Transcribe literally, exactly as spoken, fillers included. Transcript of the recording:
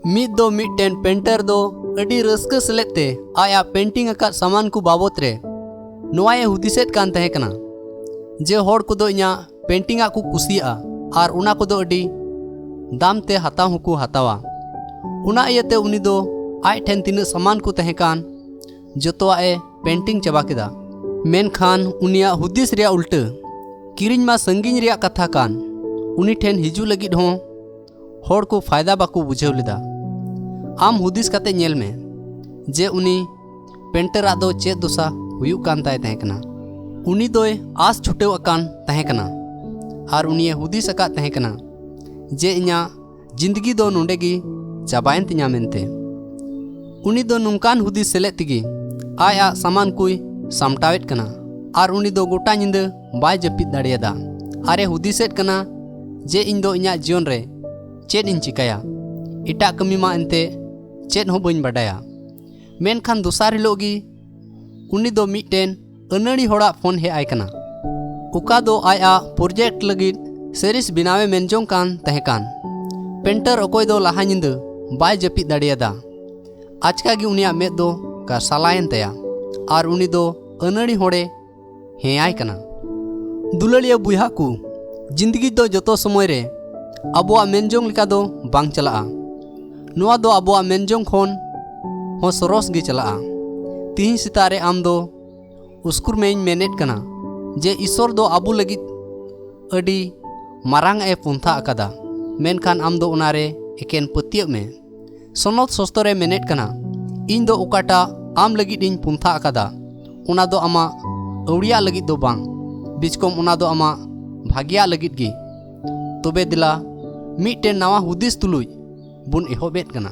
ᱢᱤᱫ ᱫᱚ ᱢᱤᱫᱴᱮᱱ ᱯᱮᱱᱴᱟᱨ ᱫᱚ ᱟᱹᱰᱤ ᱨᱟᱹᱥᱠᱟᱹ ᱥᱮᱞᱮᱫ ᱛᱮ ᱟᱭᱟᱜ ᱯᱮᱱᱴᱤᱝ ᱟᱠᱟᱫ ᱥᱟᱢᱟᱱ ᱠᱚ ᱵᱟᱵᱚᱛ ᱨᱮ ᱱᱚᱣᱟᱭ ᱦᱩᱫᱤᱥᱮᱫ ᱠᱟᱱ ᱛᱟᱦᱮᱸ ᱠᱟᱱᱟ ᱡᱮ ᱦᱚᱲ ᱠᱚᱫᱚ ᱤᱧᱟᱹᱜ ᱯᱮᱱᱴᱤᱝ ᱟᱜ ᱠᱚ ᱠᱩᱥᱤᱭᱟᱜᱼᱟ ᱟᱨ ᱚᱱᱟ ᱠᱚᱫᱚ ᱟᱹᱰᱤ ᱫᱟᱢ ᱛᱮ ᱦᱟᱛᱟᱣ ᱦᱚᱸᱠᱚ ᱦᱟᱛᱟᱣᱟ᱾ ᱚᱱᱟ ᱤᱭᱟᱹᱛᱮ ᱩᱱᱤ ᱫᱚ ᱟᱡ ᱴᱷᱮᱱ ᱛᱤᱱᱟᱹᱜ ᱥᱟᱢᱟᱱ ᱠᱚ ᱛᱟᱦᱮᱸ ᱠᱟᱱ ᱡᱚᱛᱚᱣᱟᱜ ᱮ ᱯᱮᱱᱴᱤᱝ ᱪᱟᱵᱟ ᱠᱮᱫᱟ᱾ ᱢᱮᱱᱠᱷᱟᱱ ᱩᱱᱤᱭᱟᱜ ᱦᱩᱫᱤᱥ ᱨᱮᱭᱟᱜ ᱩᱞᱴᱟᱹ, ᱠᱤᱨᱤᱧ ᱢᱟ ᱥᱟᱺᱜᱤᱧ ᱨᱮᱭᱟᱜ ᱠᱟᱛᱷᱟ ᱠᱟᱱ, ᱩᱱᱤ ᱴᱷᱮᱱ ᱦᱤᱡᱩᱜ ᱞᱟᱹᱜᱤᱫ ᱦᱚᱸ ᱦᱚᱲ ᱠᱚ ᱯᱷᱟᱭᱫᱟ ᱵᱟᱠᱚ ᱵᱩᱡᱷᱟᱹᱣ ᱞᱮᱫᱟ᱾ ᱟᱢ ᱦᱩᱫᱤᱥ ᱠᱟᱛᱮ ᱧᱮᱞ ᱢᱮ ᱡᱮ ᱩᱱᱤ ᱯᱮᱱᱴᱟᱨᱟᱜ ᱫᱚ ᱪᱮᱫ ᱫᱚᱥᱟ ᱦᱩᱭᱩᱜ ᱠᱟᱱ ᱛᱟᱭ ᱛᱟᱦᱮᱸ ᱠᱟᱱᱟ᱾ ᱩᱱᱤ ᱫᱚᱭ ᱟᱸᱥ ᱪᱷᱩᱴᱟᱹᱣ ᱟᱠᱟᱱ ᱛᱟᱦᱮᱸ ᱠᱟᱱᱟ ᱟᱨ ᱩᱱᱤᱭᱮ ᱦᱩᱫᱤᱥ ᱟᱠᱟᱫ ᱛᱟᱦᱮᱸ ᱠᱟᱱᱟ ᱡᱮ ᱤᱧᱟᱹᱜ ᱡᱤᱱᱫᱜᱤ ᱫᱚ ᱱᱚᱰᱮ ᱜᱮ ᱪᱟᱵᱟᱭᱮᱱ ᱛᱤᱧᱟ ᱢᱮᱱᱛᱮ᱾ ᱩᱱᱤ ᱫᱚ ᱱᱚᱝᱠᱟᱱ ᱦᱩᱫᱤᱥ ᱥᱮᱞᱮᱫ ᱛᱮᱜᱮ ᱟᱡ ᱟᱜ ᱥᱟᱢᱟᱱ ᱠᱚᱭ ᱥᱟᱢᱴᱟᱣᱮᱫ ᱠᱟᱱᱟ ᱟᱨ ᱩᱱᱤ ᱫᱚ ᱜᱚᱴᱟ ᱧᱤᱫᱟᱹ ᱵᱟᱭ ᱡᱟᱹᱯᱤᱫ ᱫᱟᱲᱮᱭᱟᱫᱟ ᱟᱨᱮ ᱦᱩᱫᱤᱥᱮᱫ ᱠᱟᱱᱟ ᱡᱮ ᱤᱧ ᱫᱚ ᱤᱧᱟᱹᱜ ᱡᱤᱭᱚᱱ ᱨᱮ ᱪᱮᱫ ᱤᱧ ᱪᱤᱠᱟᱹᱭᱟ? ᱮᱴᱟᱜ ᱠᱟᱹᱢᱤ ᱢᱟ ᱮᱱᱛᱮ ᱪᱮᱫ ᱦᱚᱸ ᱵᱟᱹᱧ ᱵᱟᱰᱟᱭᱟ᱾ ᱢᱮᱱᱠᱷᱟᱱ ᱫᱚᱥᱟᱨ ᱦᱤᱞᱳᱜ ᱜᱮ ᱩᱱᱤ ᱫᱚ ᱢᱤᱫᱴᱮᱱ ᱟᱹᱱᱟᱹᱲᱤ ᱦᱚᱲᱟᱜ ᱯᱷᱳᱱ ᱦᱮᱡ ᱟᱭ ᱠᱟᱱᱟ, ᱚᱠᱟ ᱫᱚ ᱟᱡᱟᱜ ᱯᱨᱚᱡᱮᱠᱴ ᱞᱟᱹᱜᱤᱫ ᱥᱟᱹᱨᱤᱥ ᱵᱮᱱᱟᱣᱮ ᱢᱮᱱᱡᱚᱝ ᱠᱟᱱ ᱛᱟᱦᱮᱸ ᱠᱟᱱ᱾ ᱯᱮᱱᱴᱟᱨ ᱚᱠᱚᱭ ᱫᱚ ᱞᱟᱦᱟ ᱧᱤᱫᱟᱹ ᱵᱟᱭ ᱡᱟᱹᱯᱤᱫ ᱫᱟᱲᱮᱭᱟᱫᱟ᱾ ᱟᱪᱠᱟ ᱜᱮ ᱩᱱᱤᱭᱟᱜ ᱢᱮᱫ ᱫᱚ ᱠᱟᱨᱥᱟᱞᱟᱭᱮᱱ ᱛᱟᱭᱟ ᱟᱨ ᱩᱱᱤ ᱫᱚ ᱟᱹᱱᱟᱹᱲᱤ ᱦᱚᱲᱮ ᱦᱮᱸᱭᱟᱭ ᱠᱟᱱᱟ᱾ ᱫᱩᱞᱟᱹᱲᱤᱭᱟᱹ ᱵᱚᱭᱦᱟ ᱠᱚ, ᱡᱤᱱᱫᱜᱤ ᱫᱚ ᱡᱚᱛᱚ ᱥᱚᱢᱚᱭ ᱨᱮ ᱟᱵᱚᱣᱟᱜ ᱢᱮᱱᱡᱚᱝ ᱞᱮᱠᱟ ᱫᱚ ᱵᱟᱝ ᱪᱟᱞᱟᱜᱼᱟ᱾ ᱱᱚᱣᱟ ᱫᱚ ᱟᱵᱚᱣᱟᱜ ᱢᱮᱱᱡᱚᱝ ᱠᱷᱚᱱ ᱦᱚᱸ ᱥᱚᱨᱚᱥ ᱜᱮ ᱪᱟᱞᱟᱜᱼᱟ᱾ ᱛᱤᱦᱤᱧ ᱥᱮᱛᱟᱜ ᱨᱮ ᱟᱢ ᱫᱚ ᱩᱥᱠᱩᱨ ᱢᱮᱧ ᱢᱮᱱᱮᱫ ᱠᱟᱱᱟ ᱡᱮ ᱤᱥᱚᱨ ᱫᱚ ᱟᱵᱚ ᱞᱟᱹᱜᱤᱫ ᱟᱹᱰᱤ ᱢᱟᱨᱟᱝ ᱮ ᱯᱚᱱᱛᱷᱟ ᱟᱠᱟᱫᱟ, ᱢᱮᱱᱠᱷᱟᱱ ᱟᱢ ᱫᱚ ᱚᱱᱟ ᱨᱮ ᱮᱠᱮᱱ ᱯᱟᱹᱛᱭᱟᱹᱜ ᱢᱮ᱾ ᱥᱚᱱᱚᱛ ᱥᱚᱥᱛᱚᱨ ᱮ ᱢᱮᱱᱮᱫ ᱠᱟᱱᱟ, ᱤᱧ ᱫᱚ ᱚᱠᱟᱴᱟᱜ ᱟᱢ ᱞᱟᱹᱜᱤᱫ ᱤᱧ ᱯᱚᱱᱛᱷᱟ ᱟᱠᱟᱫᱟ, ᱚᱱᱟ ᱫᱚ ᱟᱢᱟᱜ ᱟᱹᱣᱲᱤᱭᱟᱜ ᱞᱟᱹᱜᱤᱫ ᱫᱚ ᱵᱟᱝ, ᱵᱤᱪᱠᱚᱢ ᱚᱱᱟ ᱫᱚ ᱟᱢᱟᱜ ᱵᱷᱟᱜᱮᱭᱟᱜ ᱞᱟᱹᱜᱤᱫ ᱜᱮ᱾ ᱛᱚᱵᱮ ᱫᱮᱞᱟ, ᱢᱤᱫᱴᱮᱱ ᱱᱟᱣᱟ ᱦᱩᱫᱤᱥ ᱛᱩᱞᱩᱡ ᱵᱚᱱ ᱮᱦᱚᱵᱮᱫ ᱠᱟᱱᱟ᱾